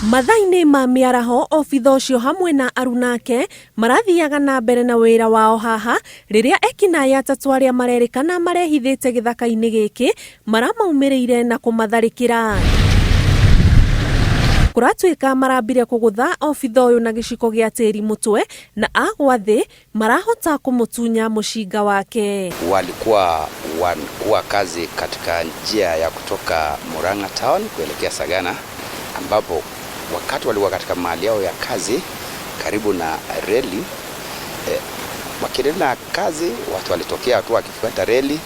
Mathaa-inĩ ma mĩaraho obitha ũcio hamwe na aruna ake marathiaga na mbere na wĩra wao haha rĩrĩa ekinaĩ atatũ arĩa marerĩkana marehithĩte gĩthaka-inĩ gĩkĩ maramaumĩrĩire na kũmatharĩkĩra. Kũratuĩka marambire kũgũtha obitha ũyũ na gĩciko gĩa tĩri mũtwe na agwa thĩ marahota kũmũtunya mũcinga wake. Walikuwa wanakuwa kazi katika njia ya kutoka Murang'a town kuelekea Sagana, ambapo wakati walikuwa katika mahali yao ya kazi karibu na reli wakiendelea na kazi, watu walitokea tu wakifuata reli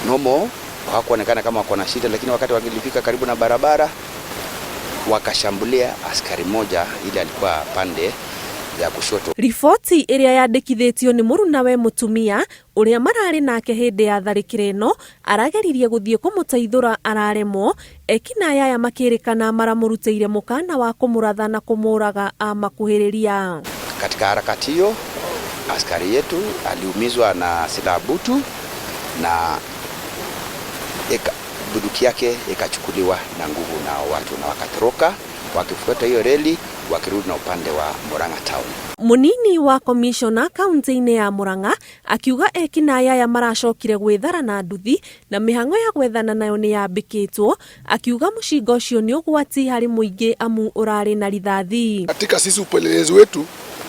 nomo, hawakuonekana kama wako na shida, lakini wakati walifika karibu na barabara wakashambulia askari moja ile alikuwa pande ya kushoto. Riboti ĩrĩa yandĩkithĩtio nĩ mũrunawe mũtumia ũrĩa mararĩ nake hĩndĩ ya tharĩkĩro ĩno arageririe gũthiĩ kũmũteithũra araremwo, ekinaĩ aya makĩrĩkana maramũrutĩire mũkana wa kũmũratha na kũmũraga amakuhĩrĩria. Katika harakati hiyo askari yetu aliumizwa na silaha butu na bunduki yake ikachukuliwa na nguvu na watu na wakatoroka wakifuata hiyo reli wakirudi na upande wa Murang'a town. Mũnini wa komishona kaunti-inĩ ya Murang'a akiuga ekinaĩ aya maracokire gwĩthara na nduthi na mĩhang'o ya gwethana nayo nĩ yambĩkĩtwo, akiuga mũcinga ũcio nĩ ũgwati harĩ mũingĩ amu ũrarĩ na rithathi. Katika sisi upelelezi wetu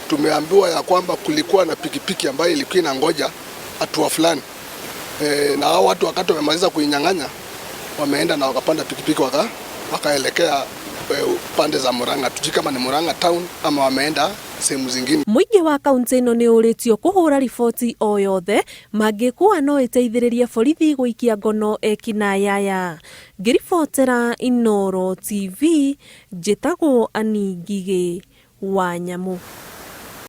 tumeambiwa ya kwamba kulikuwa na pikipiki ambayo ilikuwa inangoja hatua fulani na hao watu wakati wamemaliza kuinyang'anya wameenda na wakapanda pikipiki wakaelekea pande za Murang'a, tujui kama ni Murang'a town ama wameenda sehemu zingine. Mũingĩ wa kaunti ĩno nĩ ũrĩtio kũhũra riboti o yothe mangĩkua no ĩteithĩrĩrie borithi gũikia ngono ekinaĩ aya. Ngĩribotera Inooro TV, njĩtagwo Annie Ngigĩ wa Nyamũ.